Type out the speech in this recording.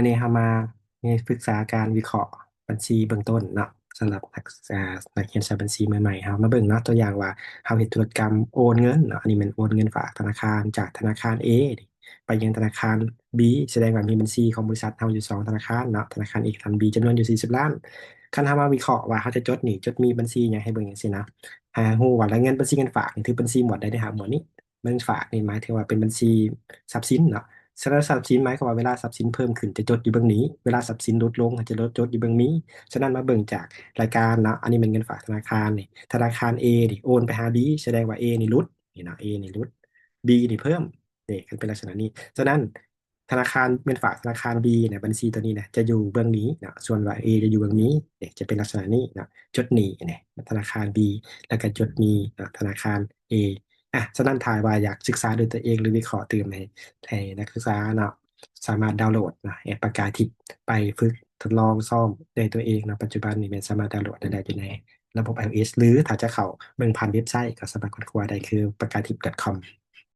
ອັນນີ້ເຮົາມາ ໃນປຶກສາການວິເຄາະບັນຊີເບື້ອງຕົ້ນເນາະ ສຳລັບນັກ ອ່າ ນັກຮຽນສາຍບັນຊີມືໃໝ່ ເຮົາມາເບິ່ງເນາະ ຕົວຢ່າງວ່າເຮົາເຮັດທຸລະກຳໂອນເງິນເນາະ ອັນນີ້ແມ່ນໂອນເງິນຝາກທະນາຄານຈາກທະນາຄານ A ໄປຍັງທະນາຄານ B ສະແດງວ່າມີບັນຊີຂອງບໍລິສັດເຮົາຢູ່ສອງທະນາຄານເນາະ ທະນາຄານ A ກັບທະນາຄານ B ຈຳນວນຢູ່ສີ່ສິບລ້ານ. ຄັນເຮົາມາວິເຄາະວ່າເຮົາຈະຈົດໜີ້ ຈົດມີບັນຊີຫຍັງໃຫ້ເບິ່ງຈັ່ງຊີ້ນະ ໃຫ້ຮູ້ວ່າລາຍງານບັນຊີເງິນຝາກນີ້ຖືບັນຊີໝວດໃດເດີ້ ຫາໝວດນີ້. ເງິນຝາກນີ້ໝາຍເຖິງວ່າເປັນບັນຊີຊັບສິນເນາະ. ສະນັ້ນຊັບສິນໝາຍຄວາມວ່າເວລາຊັບສິນເພີ່ມຂຶ້ນຈະຈົດຢູ່ເບື້ອງໜີ້, ເວລາຊັບສິນຫຼຸດລົງຈະລົດ ຈົດຢູ່ເບື້ອງມີ. ສະນັ້ນມາເບິ່ງຈາກລາຍການເນາະ, ອັນນີ້ແມ່ນເງິນຝາກທະນາຄານນີ້, ທະນາຄານ A ນີ້ໂອນໄປຫາ B ສະແດງວ່າ A ນີ້ຫຼຸດ, ນີ້ເນາະ A ນີ້ຫຼຸດ B ນີ້ເພີ່ມ, ນີ້ ຄັນເປັນລັກສະນະນີ້. ສະນັ້ນ ທະນາຄານ ເງິນຝາກທະນາຄານ B ນະ ບັນຊີໂຕນີ້ນະ ຈະຢູ່ເບື້ອງໜີ້ເນາະ, ສ່ວນວ່າ A ຈະຢູ່ເບື້ອງມີ, ນີ້ຈະເປັນລັກສະນະນີ້ເນາະ, ຈົດໜີ້ນີ້ ທະນາຄານ B ແລ້ວກໍຈົດມີເນາະ ທະນາຄານ A. ອາ ສະນັ້ນຖ້າວ່າຢາກສຶກສາດ້ວຍຕົວເອງ ຫຼື ວິເຄາະຕື່ມໃຫ້ ໃຫ້ນັກສຶກສາເນາະ ສາມາດດາວໂຫຼດເນາະ ແອັບປາກາທິບ ໄປຝຶກທົດລອງຊ້ອມດ້ວຍຕົວເອງເນາະ. ປັດຈຸບັນນີ້ແມ່ນສາມາດດາວໂຫຼດໄດ້ແລ້ວຢູ່ໃນລະບົບ iOS ຫຼື ຖ້າຈະເຂົ້າເບິ່ງຜ່ານເວັບໄຊ ກໍສາມາດຄົ້ນຄວ້າໄດ້ຄື ປາກາທິບ .com.